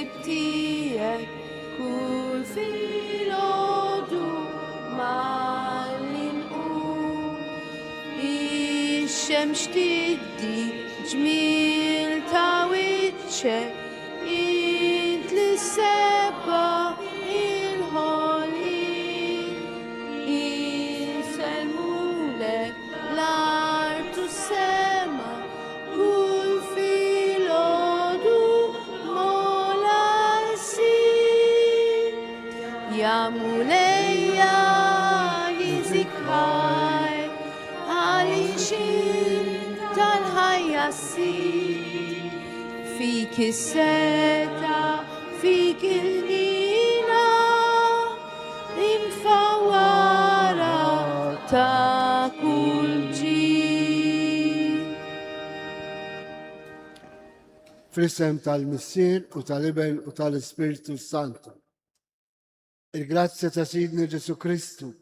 il-ħsieb tiegħek kull filgħodu malli nqum. Ix-xemx tiddi ġmiel ta' wiċċek, int li ssebbaħ il-ħolqien. Insellmulek l-art u s-sema kull filgħodu m'ogħla ssir. Ja Mulejja jiżik ħaj għaliex int tal-ħajja ssir. Fik is-setgħa, fik il-ħniena, imfawwara ta' kull ġid. Fl-isem tal-Missier u tal-Iben u tal-Ispirtu Santu. Il-grazzja ta' Sidna Ġesu Kristu,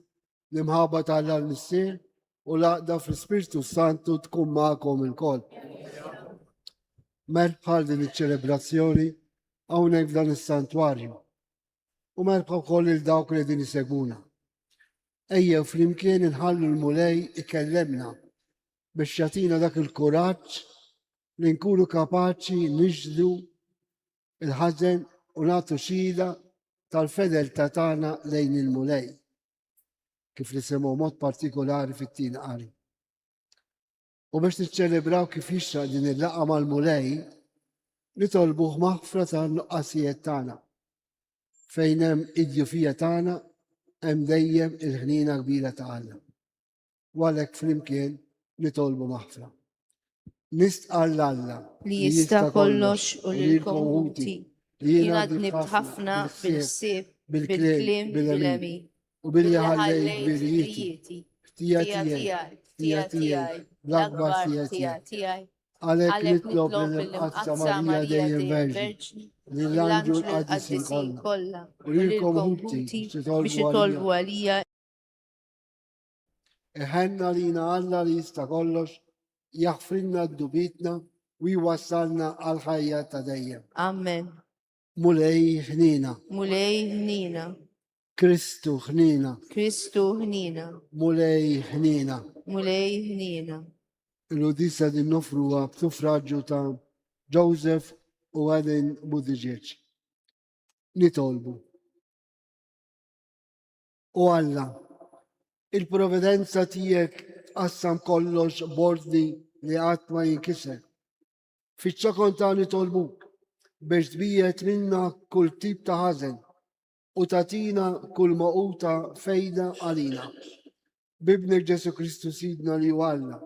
l-imħabba ta' Alla l-Missier u l-għaqda fl-Ispirtu Santu tkun magħkom ilkoll. Merħba għal din iċ-ċelebrazzjoni hawnhekk f'dan is-santwarju. U merħba wkoll lil dawk li qegħdin isegwuna. Ejjew flimkien inħallu l-Mulej ikellemna biex jagħtina dak il-kuraġġ li nkunu kapaċi nixdu il-ħażen u nagħtu xhieda tal-fedeltà tagħna lejn il-Mulej, kif nisimgħu mod partikolari fit-tieni qari. U biex niċċelebraw kif jixraq din il-laqgħa mal-Mulej, nitolbuh maħfra tan-nuqqasijiet tagħna. Fejn hemm id-djufija tagħna, hemm dejjem il-ħniena kbira ta' Alla. U għalhekk flimkien nitolbu maħfra. Nistqarr 'l Alla li jista' kollox u lilkom ħuti li jiena dnibt ħafna bil-ħsieb, bil-kliem, bil-għemil, u billi ħallejt dmirijieti, ħtija tiegħi, ħtija tiegħi, l-akbar ħtija tiegħi. Għalhekk nitlob lill-Imqaddsa Marija dejjem Verġni, lill-anġlu l-qaddisin kollha, u lilkom ħuti biex itolbu għalija. Iħenn għalina Alla li jista' kollox, jaħfrilna dnubietna u jwassalna għall-ħajja ta' dejjem. Amen. Mulej ħniena. Mulej ħniena. Kristu ħniena. Kristu ħniena. Mulej ħniena. Mulej ħniena. Il-qudisa din nofruha b'suffraġġju ta' Joseph u Ellen Buttigieg. Nitolbu. O Alla, il-providenza tiegħek tqassam kollox b'ordni li qatt ma jinkiser. Fiċ-ċokon ta' nitolbuk biex tbiegħed minna kull tip ta' ħażen u tagħtina kull ma hu ta' fejda għalina. B'Ibnek Ġesù Kristu Sidna li hu Alla,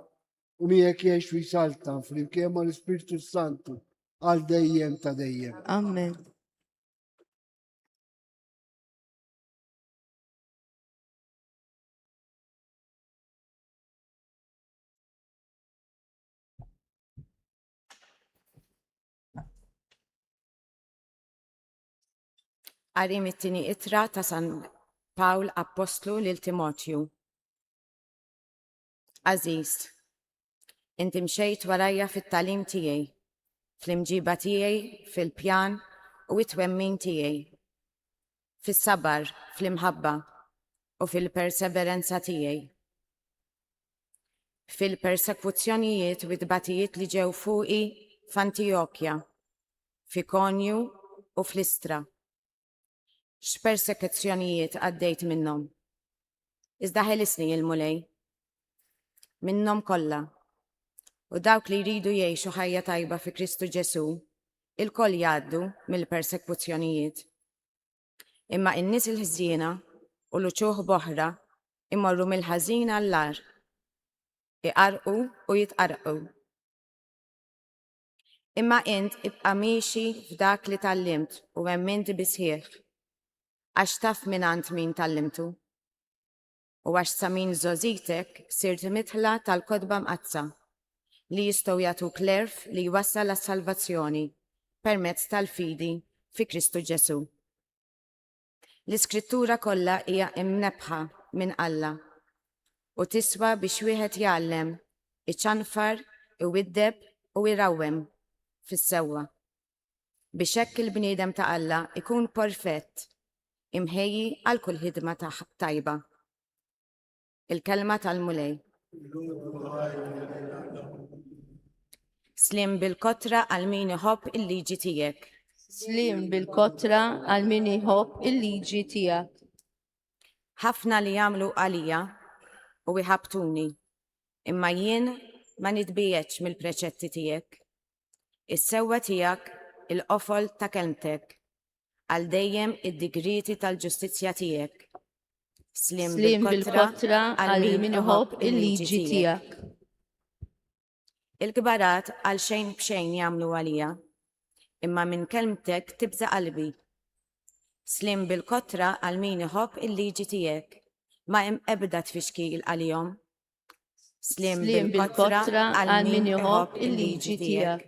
u miegħek jgħix u jsaltan flimkien mal-Ispirtu s-Santu għal dejjem ta' dejjem. Amen. Qari mit-tieni ittra ta' San Pawl Appostlu lil Timotju. Għażiż, inti mxejt warajja fit-tagħlim tiegħi, fl-imġiba tiegħi, fil-pjan u t-twemmin tiegħi, fis-sabar, fl-imħabba u fil-perseverenza tiegħi. Fil-persekuzzjonijiet u t-tbatijiet li ġew fuqi f'Antijokja, f'Ikonju u f'Listra. X'persekuzzjonijiet għaddejt minnhom! Iżda ħelisni l-Mulej minnhom kollha. U dawk li jridu jgħixu ħajja tajba fi Kristu Ġesù ilkoll jgħaddu mill-persekuzzjonijiet. Imma in-nies il-ħżiena u l-uċuħ b'oħra imorru mill-ħażin għall-agħar, iqarrqu u jitqarrqu. Imma int ibqa' miexi f'dak li tgħallimt u emmint bis-sħiħ, għax taf mingħand min tgħallimtu, u għax sa minn żgħożitek sirt midħla tal-Kotba Mqaddsa, li jistgħu jagħtuk l-għerf li jwassal għas-salvazzjoni permezz tal-fidi fi Kristu Ġesù. L-Iskrittura kollha hija mnebbħa minn Alla u tiswa biex wieħed jgħallem, iċanfar, iwiddeb u irawwem fis-sewwa. Biex hekk il-bniedem ta' Alla jkun perfett, imħejji għal kull ħidma tajba. Il-kelma tal-Mulej. Sliem bil-kotra għal min iħobb il-liġi tiegħek. Sliem bil-kotra għal min iħobb il-liġi tiegħek. Ħafna li jagħmlu għalija u jħabbtuni, imma jien ma nitbiegħedx mill-preċetti tiegħek. Is-sewwa tiegħek il-qofol ta' kelmtek, għal dejjem id-digrieti tal-ġustizzja tiegħek. Sliem bil-kotra għal min iħobb il-liġi tiegħek. Il-kbarat għal xejn b'xejn jagħmlu għalija, imma minn kelmtek tibża' qalbi. Sliem bil-kotra għal min iħobb il-liġi tiegħek, ma hemm ebda tfixkil għalihom. Sliem bil-kotra għal min iħobb il-liġi tiegħek.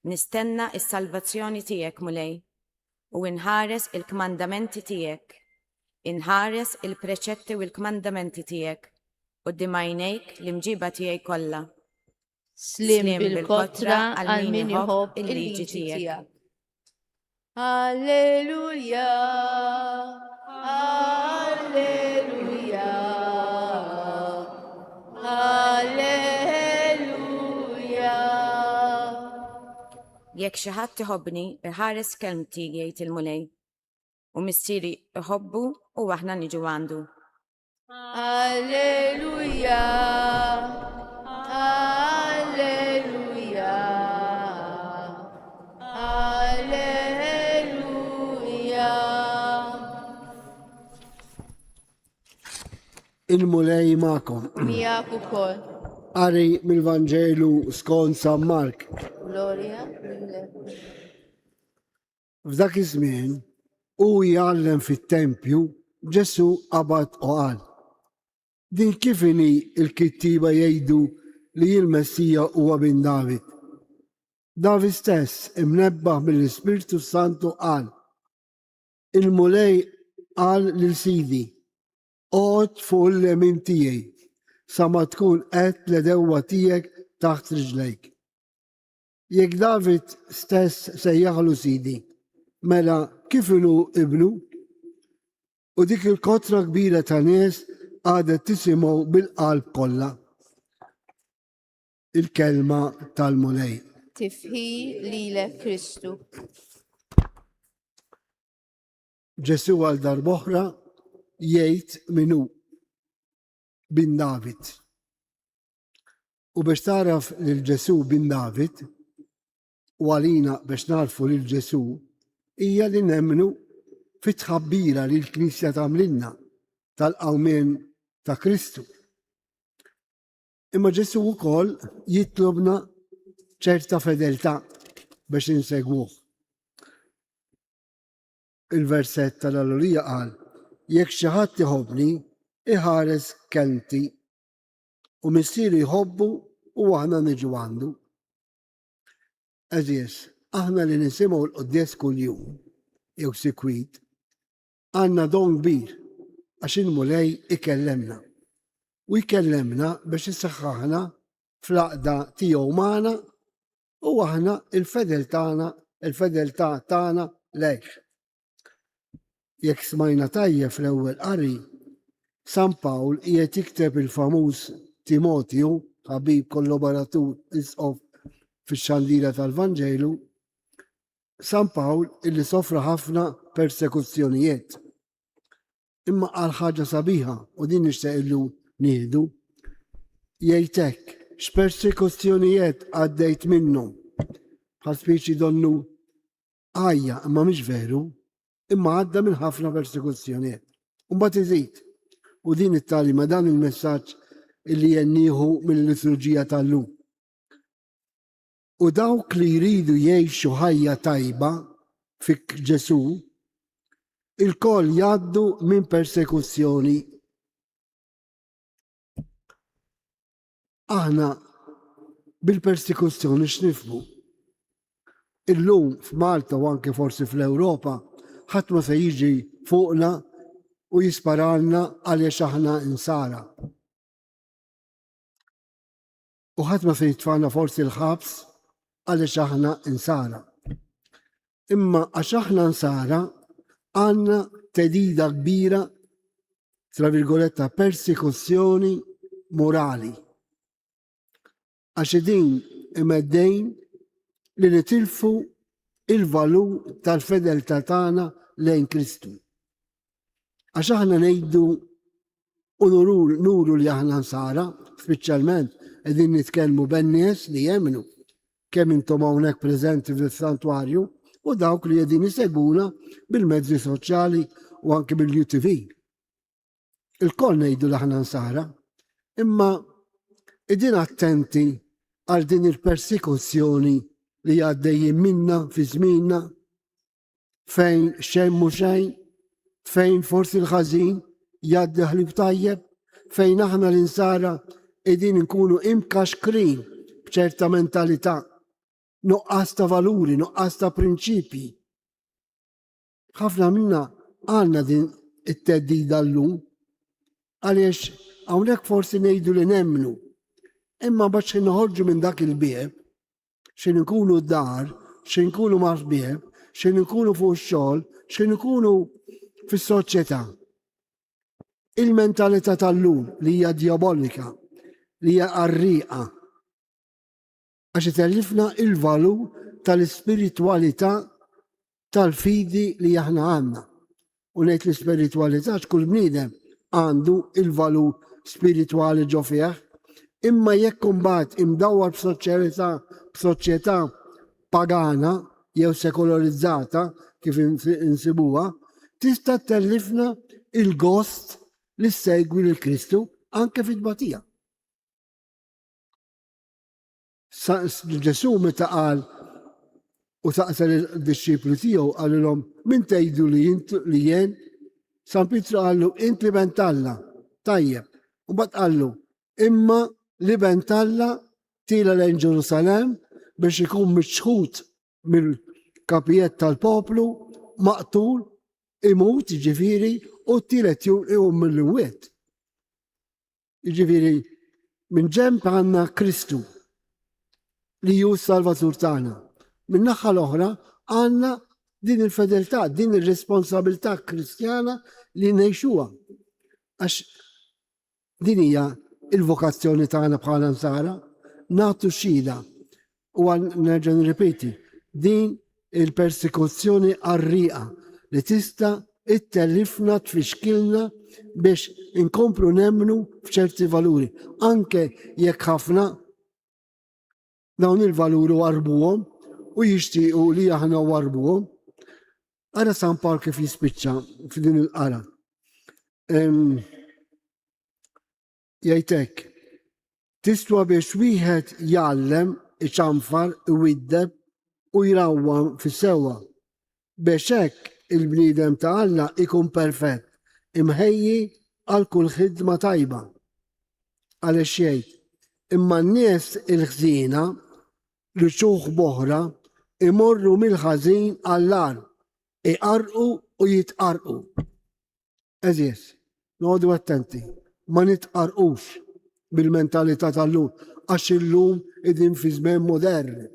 Nistenna s-salvazzjoni tiegħek, Mulej, u inħares il-kmandamenti tiegħek. Inħares il-preċetti u l-kmandamenti tiegħek quddiem għajnejk l-imġiba tiegħi kollha. Sliem bil-kotra għal min iħobb il-liġi tiegħek. Alleluja, Alleluja, Alleluja. Jekk xi ħadd iħobbni, iħares kelmti, jgħid il-Mulej. U Missieri iħobbu u aħna niġu għandu. Alleluja, Alleluja, Alleluja. Il-Mulej magħkom. Miegħek ukoll. Qari mill-Vanġelu skont San Mark. Glorja lilek. F'dak iż-żmien, hu jgħallem fit-tempju, Ġesù qabad u qal, Din kif inhi l-kittieba jgħidu li l-Messija huwa bin David? David stess, imnebbaħ mill-Ispirtu s-Santu qal, Il-Mulej qal lil Sidi, Oqgħod fuq il-lemin tiegħi, sa ma tkun qegħedt l-għedewwa tiegħek taħt riġlejk. Jekk David stess sejjaħlu Sidi, mela kif inhu ibnu? U dik il-kotra kbira ta' nies qagħdet tisimgħu bil-qalb kollha. Il-kelma tal-Mulej. Tifħir lilek Kristu. Ġesù għal darb'oħra jgħid min hu bin David. U biex tagħraf lil Ġesù bin David, u għalina biex nagħrfu lil Ġesù, hija li nemmnu fit-tħabbira li l-Knisja tagħmlilna tal-qawmien ta' Kristu. Imma Ġesù wkoll jitlobna ċerta fedeltà biex insegwuh. Il-versett tal-Allulija qal, jekk xi ħadd iħobbni, iħares kelmti. U Missieru jħobbu u aħna niġu għandu. Għeżież, aħna li nisimgħu l-quddies kuljum, jew sikwit, għandna don kbir għax il-Mulej ikellemna. U jkellemna biex isaħħaħna fl-għaqda tiegħu magħna u aħna il-fedel tagħna, il-fedeltà tagħna lejh. Jekk smajna tajjeb fl-ewwel qari, San Pawl qiegħed jikteb il-famuż Timotju, ħabib kollaboratur isqof fix-xandira tal-Vanġelu, San Pawl illi sofra ħafna persekuzzjonijiet. Imma qal ħaġa sabiħa u din nixtieq illum nieħdu. Jgħid hekk, x'persekuzzjonijiet għaddejt minnhom. Bħal speċi donnu Għajja, imma mhix veru, imma għadda minn ħafna persekuzzjonijiet. U mbagħad iżid, u din it-tagħlima dan il-messaġġ illi jien nieħu mill-liturġija tal-lum. U dawk li jridu jgħixu ħajja tajba fi Ġesù, ilkoll jgħaddu minn persekuzzjoni. Aħna bil-persekuzzjoni x'nifhmu? Illum f'Malta u anke forsi fl-Ewropa ħadd ma se jiġi fuqna u jisparalna għaliex aħna insara. U ħadd ma se jitfagħna forsi l-ħabs għaliex aħna insara. Imma għax aħna nsara għandna tedida kbira tra virgoletta persekuzzjoni morali. Għax din imeddejn li nitilfu il-valur tal-fedeltà tagħna lejn Kristu. Għax aħna ngħidu u nuru, nuru li aħna nsara, speċjalment qegħdin nitkellmu ben-nies li jemmnu kemm intom hawnhekk preżenti fis-santwarju u dawk li qegħdin isegwuna bil-mezzi soċjali u anke bil-UTV. Il-koll ngħidu li aħna nsara, imma qegħdin attenti għal din il-persekuzzjoni li għaddejjin minna fi żmienna fejn xejn mhu xejn, fejn forsi l-ħażin jgħaddi ħlib tajjeb, fejn aħna l-insara qegħdin nkunu imkaxkrin b'ċerta mentalità, nuqqas ta' valuri, nuqqas ta' prinċipji. Ħafna minna għandna din it-teddida llum għaliex hawnhekk forsi ngħidu li nemmnu. Imma biex noħorġu minn dak il-bieb, xi nkunu d-dar, xi nkunu ma' ħbieb, xi nkunu fuq ix-xogħol, xi nkunu fis-soċjetà. Il-mentalità tal-lum li hija diabolika, li hija qarrieqa, għax itellifna il-valur tal-ispiritwalità tal-fidi li aħna għandna. U ngħid l-ispiritwalità kull bniedem għandu il-valur spiritwali ġo fih, imma jekk imbagħad imdawwar b'soċjetà b'soċjetà pagana jew sekolarizzata kif insibuha, tista' tellifna il-gost li ssegwi lil Kristu anke fit-tbatija. Ġesù meta qal u saqsa lid-dixxipli tiegħu qalilhom min tgħidu li li jien? San Pietru qallu int l-Iben t'Alla. Tajjeb. U mbagħad qallu imma l-Iben t'Alla tiela lejn Ġerusalemm biex ikun miċħud mill-kapijiet tal-poplu, maqtul, imut ġifieri u t-tielet jum iqum mill-imwiet. Jiġifieri minn ġenb għandna Kristu li hu s-Salvatur tagħna. Min naħa l-oħra għandna din il-fedeltà, din ir-responsabilità Kristjana li ngħixuha. Għax din hija il-vokazzjoni tagħna bħala nsara, nagħtu xhieda U nerġa' nirrepeti, din il-persekuzzjoni qarrieqa li tista' ittellifna tfixkilna biex inkomplu nemmnu f'ċerti valuri, anke jekk ħafna dawn il-valuri warbuhom u jixtiequ li aħna warbuhom. Ara San Pawl kif jispiċċa f'din il-qara. Jgħid hekk, Tiswa biex wieħed jgħallem, iċanfar, iwiddeb u jrawwam fis-sewwa, biex hekk il-bniedem ta' Alla jkun perfett, imħejji għal kull ħidma tajba. Għaliex jgħid, Imma n-nies il-ħżiena, l-uċuħ b'oħra, imorru mill-ħażin għall-agħar, iqarrqu u jitqarrqu. Għeżież, noqogħdu attenti, ma nitqarrqux bil-mentalità tal-lum, għax illum qegħdin fi żmien modern,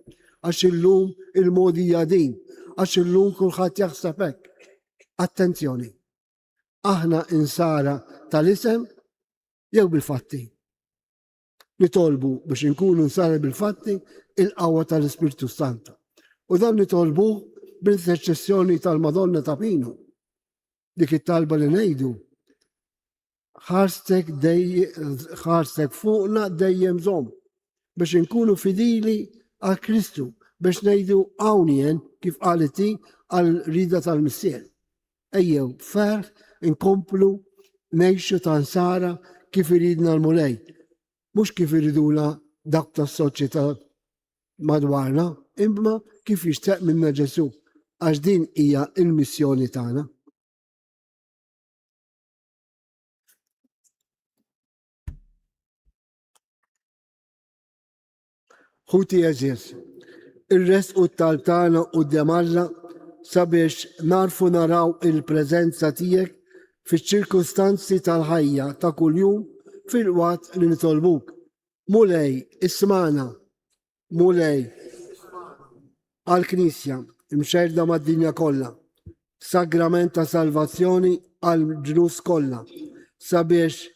għax illum il-modi hija din, għax illum kulħadd jaħseb hekk. Attenzjoni, aħna insara tal-isem jew bil-fatti? Nitolbu biex inkunu nsara bil-fatti il-qawwa tal-Ispirtu Santu. U dan nitolbu bl-interċessjoni tal-Madonna ta' Pinu. Dik it-talba li ngħidu ħarstek dej ħarstek fuqna dejjem żomm biex inkunu fidili għal Kristu biex ngħidu hawn jien kif qalet hi għal rida tal-Missier. Ejjew ferħ inkomplu ngħixu ta' nsara kif iridna l-Mulej, mhux kif iriduna dak tas-soċjetà madwarna, imma kif jixtieq minna Ġesù, għax din hija l-missjoni tagħna. Ħuti għeżież, irressqu t-talb tagħna quddiem Alla sabiex nagħrfu naraw il-preżenza tiegħek fiċ-ċirkustanzi tal-ħajja ta' kuljum filwaqt li nitolbuk. Mulej, ismagħna. Mulej, għall-Knisja. imxerrda mad-dinja kollha, sagrament ta' salvazzjoni għall-ġnus kollha, sabiex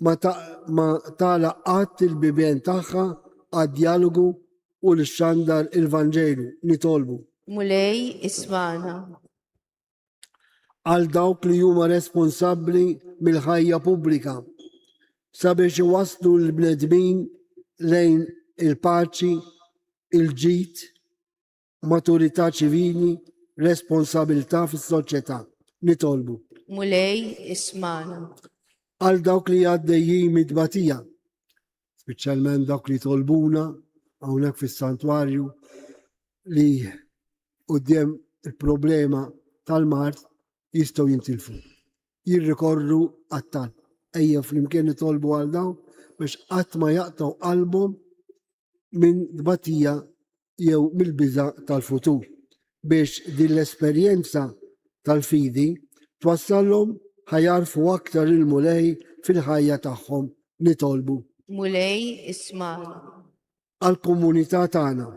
ma tagħlaq qatt il-bibien tagħha għad-djalogu u li xxandar il-Vanġelu. Nitolbu. Mulej, ismagħna. Għal dawk li huma responsabbli mill-ħajja pubblika sabiex iwasslu l-bnedmin lejn il-paċi, il-ġid, maturità ċivili, responsabilità fis-soċjetà. Nitolbu. Mulej, ismagħna. Għal dawk li għaddejjin mid-tbatija, speċjalment dawk li tolbuna hawnhekk fis-santwarju li quddiem il-problema tal-mard jistgħu jintilfu. Jirrikorru għat-talb. Ejja flimkien nitolbu għal dawn biex qatt ma jaqtgħu qalbhom minn tbatija jew mill-biża' tal-futur biex din l-esperjenza tal-fidi twassallhom ħa jagħrfu aktar il-Mulej fil-ħajja tagħhom. Nitolbu. Mulej ismagħna. Għall-komunità tagħna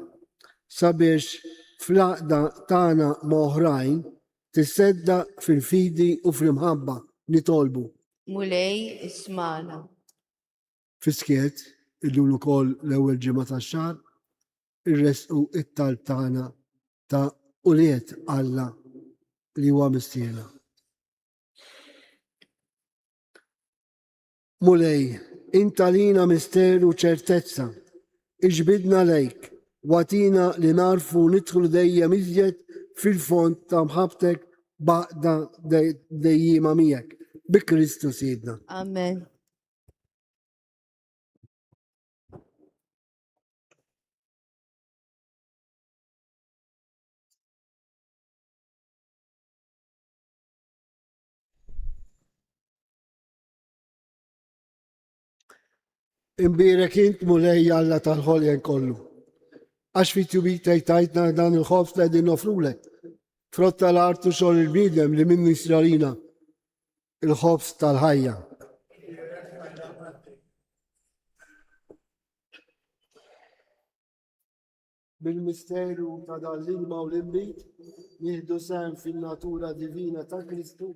sabiex fl-għaqda tagħna ma' oħrajn tisseddaq fil-fidi u fl-imħabba. Nitolbu. Mulej ismagħna. Fis-skiet, illum ukoll l-ewwel ġimgħa tax-xahar, irressqu t-talb tagħna ta' ulied Alla li huwa Missierna. Mulej, int għalina misteru u ċertezza. Iġbidna lejk u agħtina li nagħrfu nidħlu dejjem iżjed fil-fond ta' mħabbtek b'għaqda dejjiema miegħek. Bi Kristu Sidna. Amen. Imbierek int Mulej Alla tal-ħoljen kollu. Għax fi tjubitek tajtna dan il-ħobż li qegħdin nofrulek. Frott tal-art u xogħol il-bniedem li minnu jisralina il-ħobż tal-ħajja. Bil-misteru ta' dan l-ilma u l-inbid, nieħdu sehem fin-natura divina ta' Kristu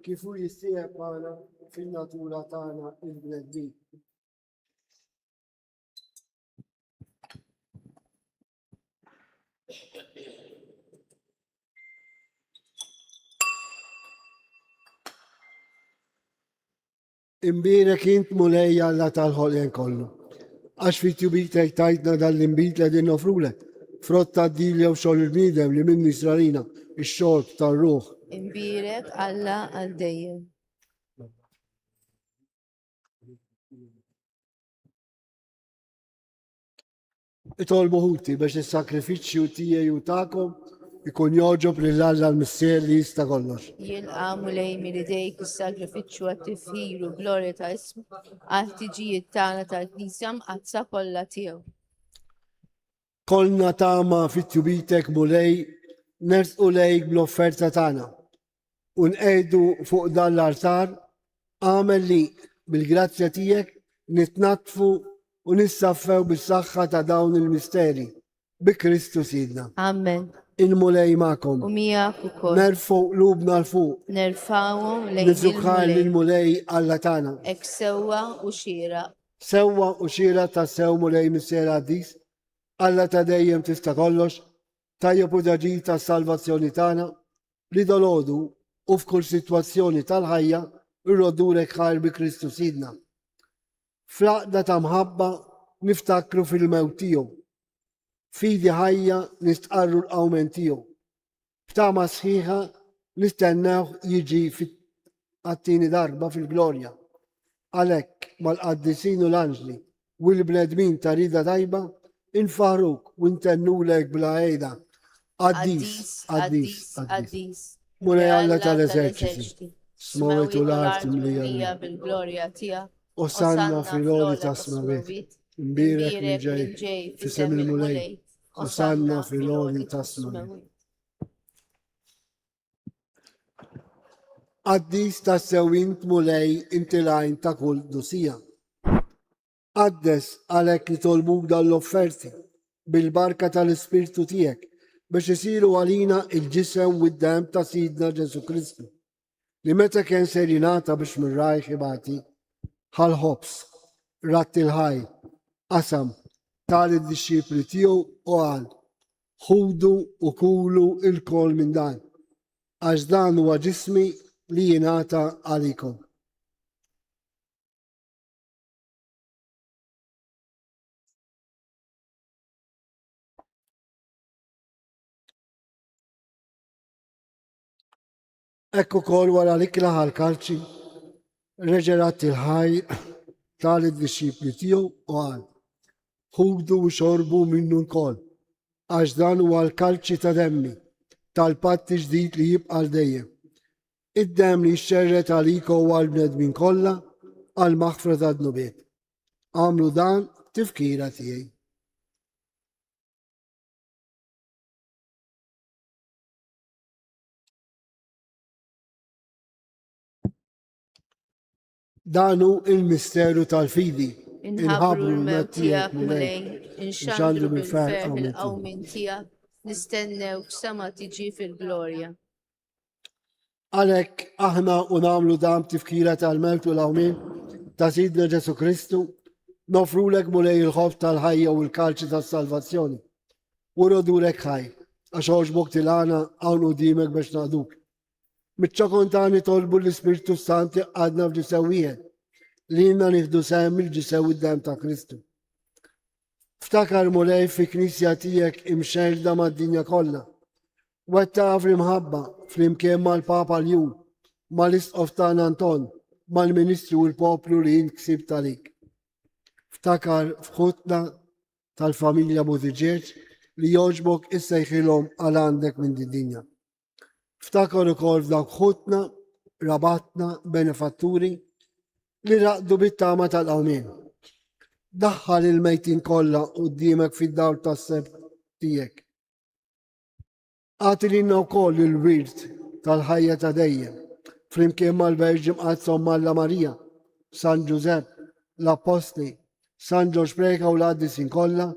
kif hu jissieħeb magħna fin-natura tagħna il-bnedmin. Imbierek int Mulej Alla tal-ħolqien kollu. Għax fi tjubitek tajtna dan l-inbid li qegħdin nofrulek, frott tad-dilja u xogħol il-bniedem li minnu jisralina x-xorb tar-ruħ. Imbierek Alla għal dejjem. Itolbu ħuti biex is-sakrifiċċju tiegħi u tagħkom ikun jogħġob lil Alla l-Missier li jista' kollox. Jilqa' Mulej minn idejk is-sagrifiċċju għat-tifħir u glorja ta' ismu għall-ħtiġijiet tagħna tal-Knisja mqaddsa kollha tiegħu. Kollna tama fit-tjubitek Mulej, nersqu lejk bl-offerta tagħna u nqegħdu fuq dan l-artar, agħmel li bil-grazzja tiegħek nitnaddfu u nissaffew bis-saħħa ta' dawn il-misteri. Bi Kristu Sidna. Amen. Il-Mulej magħkom. U miegħek ukoll. Nerfgħu qlubna 'l fuq. Nerfgħuhom lejn Niżukħar lill-Mulej Alla tagħna. Hekk sewwa u xieraq. Sewwa u xieraq tassew Mulej Missier Qaddis, Alla ta' dejjem tista' kollox, tajjeb u daġid tas-salvazzjoni tagħna, li dalgħodu u f'kull sitwazzjoni tal-ħajja rroddulek ħajr bi Kristu Sidna. Fl-għaqda ta' mħabba niftakru fil-mewt tiegħu. Fidi ħajja nistqarru l-qawmen tiegħu. B'tama sħiħa nistennewh jiġi għat-tieni darba fil-glorja. Għalhekk mal-qaddisin u l-anġli u l-bnedmin ta' rieda tajba, infaħruk u ntennulek bla għejda. Qaddis, qaddis, qaddis. Mulej Alla tal-eżerċiti, smawet u l-art mlija bil-glorja tiegħek. Osanna fil-għoli tas-smawit. Imbierek min ġej f'isem il-Mulej. Osanna fil-għoli tas-smawit. Qaddis tassew int Mulej inti l-għajn ta' kull dusija. Qaddes għalhekk nitolbuk dan l-offerti bil-barka tal-Ispirtu tiegħek. biex isiru għalina il-ġisem u d-demm ta' Sidna Ġesù Kristu, li meta kien ser jingħata biex minn rajh ibati, ħa l-ħobż, radd il-ħajr, qasam, ta lid-dixxipli tiegħu u qal, Ħudu u kulu lkoll minn dan, għax dan huwa ġismi li jingħata għalikom. Hekk ukoll wara l-ikla ħal-kalċi, reġa' radd il-ħaj ta lid-dixxipli tiegħu u qal, Ħudu u xorbu minnu lkoll, għax dan huwa l-kalċi ta' demmi, tal-patt ġdid li jibqa' għal dejjem. Id-demm li jxerred għalikom u għall-bnedmin kollha għall-maħfra tad-dnubiet. Agħmlu dan tifkira tiegħi. Dan hu il-misteru tal-fidi. Inħabbru l-mewt tiegħek Mulej, inxandru bil-ferħ il-qawmien tiegħek, nistennew sa ma tiġi fil-glorja. Għalhekk aħna u nagħmlu dan tifkira tal-mewt u l-qawmien ta' Sidna Ġesu Kristu, nofrulek Mulej il-ħobż tal-ħajja u l-kalċi tas-salvazzjoni. U rodurek ħaj, għax għoġbok tilgħana hawn qudiemek biex naqduk. Miċ-ċokon ta' nitolbu l-Ispirtu Sant għadna f'ġisew wieħed, li jilna nieħdu sehem mill-ġisew id-dem ta' Kristu. Ftakar Mulej fi knisja tiegħek imxerda mad-dinja kollha. Wettaqha fl-imħabba flimkien mal-Papa Ljun, mal-Isqof tagħna Anton, mal-Ministri u l-poplu li int ksibt għalik. Ftakar f'ħutna tal-familja Buttigieg li jogħġbok issejħilhom għal għandek minn din-dinja. Ftakar ukoll f'dawk ħutna, rabatna, benefatturi li raqdu bit-tama tal-qawmien. Daħħal il-mejtin kollha quddiemek fid-dawl tas-sebħ tiegħek. Agħti lilna wkoll il-wirt tal-ħajja ta' dejjem, flimkien mal-Verġni Mqaddsa Omm Alla Marija, San Ġużepp, l-Appostli, San Ġorġ Preca u l-qaddisin kollha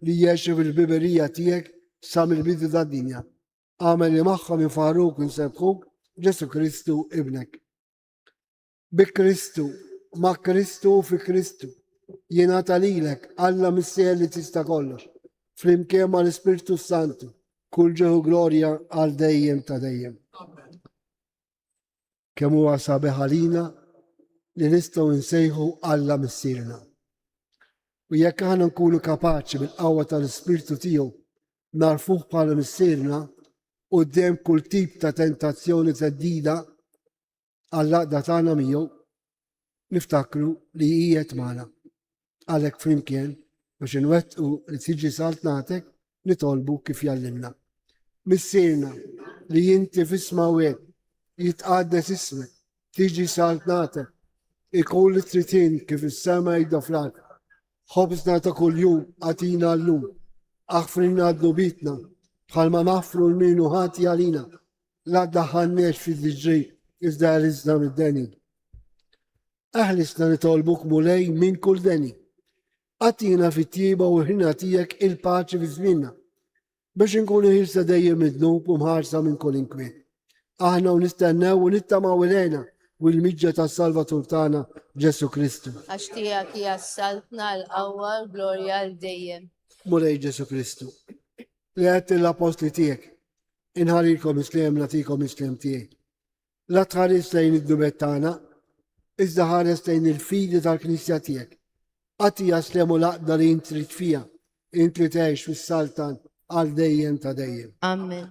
li jgħixu fil-ħbiberija tiegħek sa mill-bidu tad-dinja. Agħmel li magħhom infaħruk u nsebbħuk Ġesù Kristu Ibnek. Bi Kristu, ma' Kristu u fi Kristu, jingħata lilek, Alla Missier li tista' kollox, flimkien mal-Ispirtu Santu, kull ġieħ u glorja għal dejjem ta' dejjem. Kemm huwa sabiħ għalina li nistgħu nsejħu Alla Missierna. U jekk aħna nkunu kapaċi bil-qawwa tal-Ispirtu tiegħu narfuh bħala Missierna quddiem kull tip ta' tentazzjoni theddida għall-għaqda tagħna miegħu, niftakru li qiegħed magħna. Għalhekk flimkien biex inwettqu li tiġi saltnatek nitolbu kif jgħallimna. Missierna li inti fis-smawwiet jitqaddes ismek, tiġi saltnatek, ikun li trid int kif is-sema jibda fl-art. Ħobżna ta' kuljum agħtina llum. Aħfrilna dnubietna bħalma naħfru 'l min hu ħati għalina. La ddaħħalniex fit-tiġrib iżda eħlisna mid-deni. Eħlisna nitolbuk Mulej minn kull deni. Agħtina fit-tjieba u l-ħniena tiegħek il-paċi fi żmienna, biex inkunu ħielsa dejjem mid-dnub u mħarsa minn kull inkwiet. Aħna u nistennew u nittamaw il-hena u l-miġja tas-Salvatur tagħna Ġesù Kristu. Għax tiegħek hija s-saltna, l-qawwa, l-glorja għal dejjem. Mulej Ġesù Kristu, li għedt lill-appostli tiegħek, Inħallilkom is-sliem nagħtikom is-sliem tiegħi. La tħares lejn id-dnubiet tagħna, iżda ħares lejn il-fidi tal-Knisja tiegħek. Agħtiha sliem u l-għaqda li int trid fiha, int li tgħix fis-saltan għal dejjem ta' dejjem. Amen.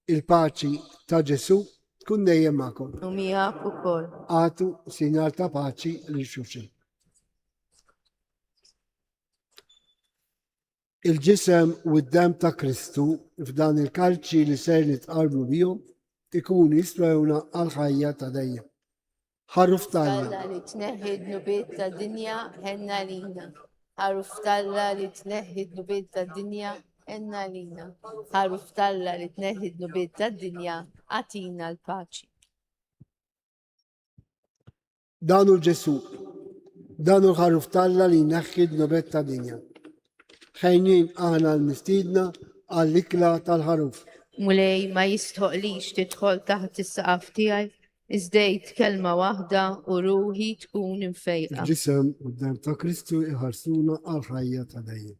Il-paċi ta' Ġesù tkun dejjem magħkom. U miegħek ukoll. Agħtu sinjal ta' paċi lil xulxin. Il-ġisem u d-demm ta' Kristu f'dan il-kalċi li ser nitqarbnu bihom ikunu jiswewna għall-ħajja ta' dejjem. Ħaruf t'Alla. li tneħħi d-dnubiet tad-dinja, ħenna lina. Ħaruf t'Alla li tneħħi d-dnubiet tad-dinja, ħenna lina. Ħaruf t'Alla li tneħħi d-dnubiet tad-dinja, agħtina l-paċi. Dan hu Ġesù. Dan hu l-ħaruf t'Alla li jneħħi d-dnubiet tad-dinja. Ħejnin aħna l-mistiedna għall-ikla tal-ħaruf. Mulej, ma jistħoqlix tidħol taħt is-saqaf tiegħi, iżda għid kelma waħda u ruħi tkun imfejqa. Il-ġisem u d-demm ta' Kristu jħarsuna għall-ħajja ta' dejjem.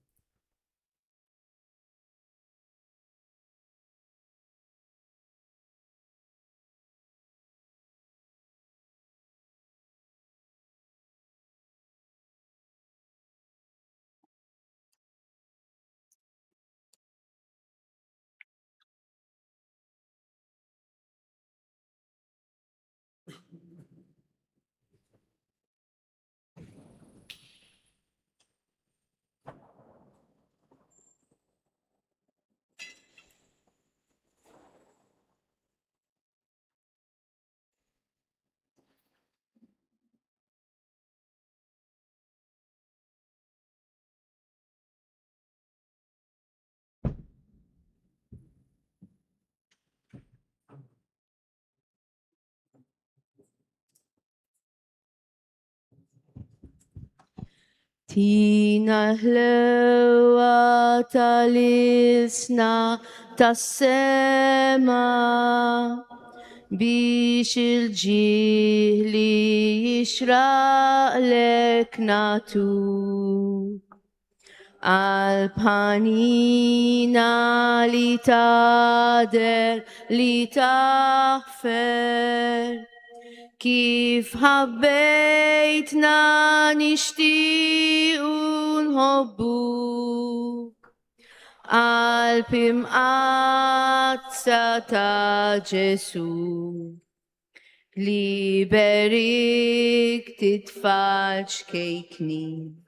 Tina ħlewa tal-ilsna tas-sema biex il-ġieħ li jixraqlek nagħtuk. Qalb ħanina li tagħder li taħfer. Kif ħabbejtna nixtiequ nħobbuk. Qalb imqaddsa ta' Ġesù. Li berikt it-tfal ċkejknin.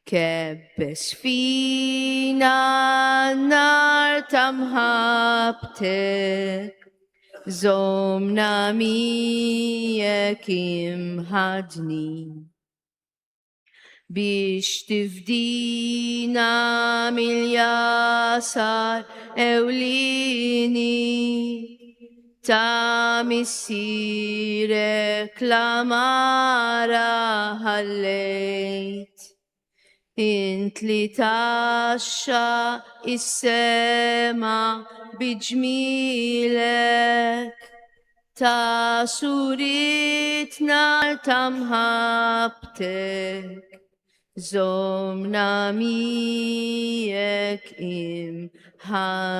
Kebbes fina n-nar ta' mħabbtek. Żommna miegħek imħaddnin. Biex tifdina mill-jasar ewlieni ta' missierek l-għamara ħallejt. Int li taxxa is-sema bi ġmielek ta' suritna ta' mħabbtek, żommna miegħek imħaddnin.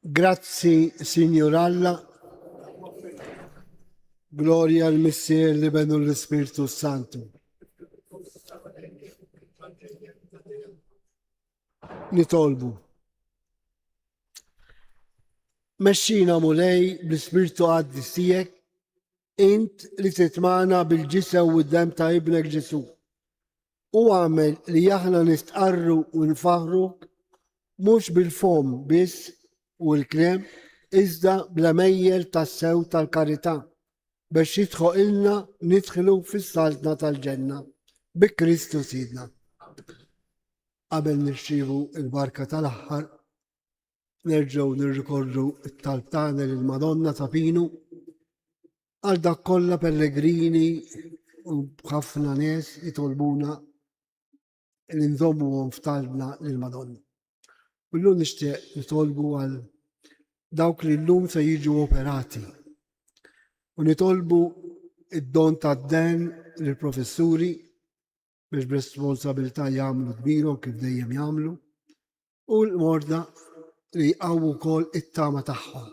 Grazzi, Sinjur Alla. Glorja l-Missier li benu l-Ispirtu Santu. Nitolbu. Mexxina Mulej bl-Ispirtu Qaddis tiegħek, int li titmagħna bil-ġisem u d-demm ta' Ibnek Ġesù. U agħmel li aħna nistqarru u nfaħħruk mhux bil-fomm biss u l-kliem, iżda bl-għemejjel tassew tal-karità, biex jidħoqilna nidħlu fis-saltna tal-ġenna bi Kristu Sidna. Qabel nirċievu l-barka tal-aħħar, nerġgħu nirrikorru t-talb tagħna lill-Madonna ta' Pinu għal dak kollha pellegrini u ħafna nies jitolbuna li nżommuhom f'talbna lill-Madonna. U llum nixtieq nitolbu għal dawk li llum se jiġu operati. U nitolbu id-don tad-den lill-professuri biex b'responsabilità jagħmlu dmirhom kif dejjem jagħmlu u l-morda li jqawwu wkoll it-tama tagħhom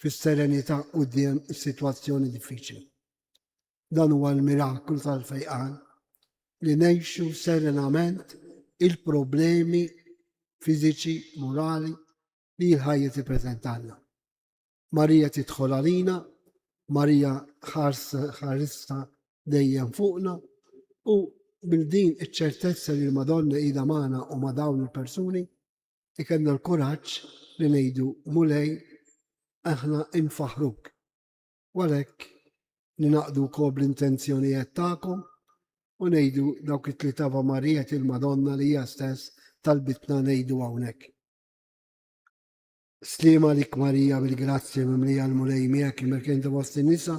fis-serenità quddiem is-sitwazzjoni diffiċli. Dan huwa l-miraklu tal-fejqan li ngħixu serenament il-problemi fiżiċi, morali li l-ħajja tippreżentalna. Marija tidħol għalina, Marija ħarista dejjem fuqna u bil din iċ-ċertezza li l-Madonna qiegħda magħna u ma' dawn il-persuni, ikellna l-kuraġġ li ngħidu Mulej aħna infaħruk. U għalhekk ninaqdu wkoll bl-intenzjonijiet tagħkom u ngħidu dawk it-tliet Ava Marijiet il-Madonna li hija stess talbitna ngħidu hawnhekk. Sliem għalik Marija bil-grazzja mimlija l-Mulej miegħek imbierka inti fost in-nisa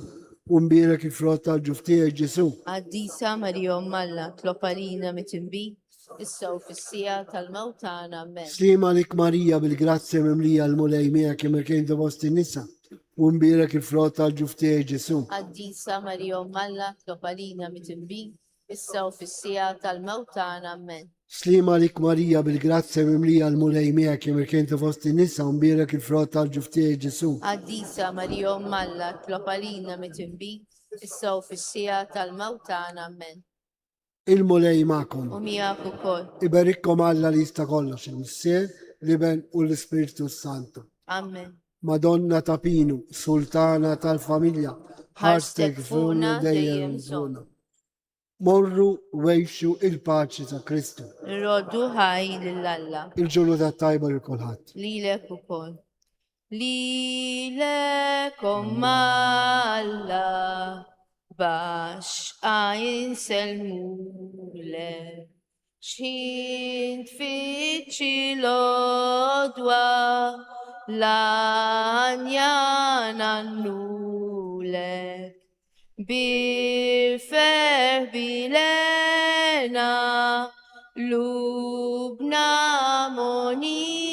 u mbierek il-frott tal-ġuf tiegħek Ġesù. Qaddisa Marija Omm Alla, tlob għalina mitinbin, issa u fis-siegħa tal-mewt tagħna. Ammen. Sliem għalik Marija bil-grazzja mimlija l-Mulej miegħek imbierka inti fost in-nisa u mbierek il-frott tal-ġuf tiegħek Ġesù. Qaddisa Marija Omm Alla, tlob għalina mitinbin, issa u fis-siegħa tal-mewt tagħna. Ammen. Sliem għalik Marija bil-grazzja mimlija l-Mulej miegħek imbierka inti fost in-nisa u mbierek il-frott tal-ġuf tiegħek Ġesù. Qaddisa Marija Omm Alla, tlob għalina mitinbin, issa u fis-siegħa tal-mewt tagħna. Ammen. Il-Mulej magħkom. U miegħek ukoll. Iberikkom Alla li jista' kollox, il-Missier, l-Iben u l-Ispirtu Santu. Amen. Madonna ta' Pinu, Sultana tal-familja, ħarstek fuqna dejjem żona. Morru wejxu il-paċi ta' Kristu. Roddu ħaj lil Alla. Il-ġurnata tajba lil kulħadd. Lilek ukoll. Lilek Omm Alla, baxqa insellmulek. X'ħin tfittxi l-għodwa l-għanja ngħannulek. Bil-ferħ bilena qlubna mogħnija.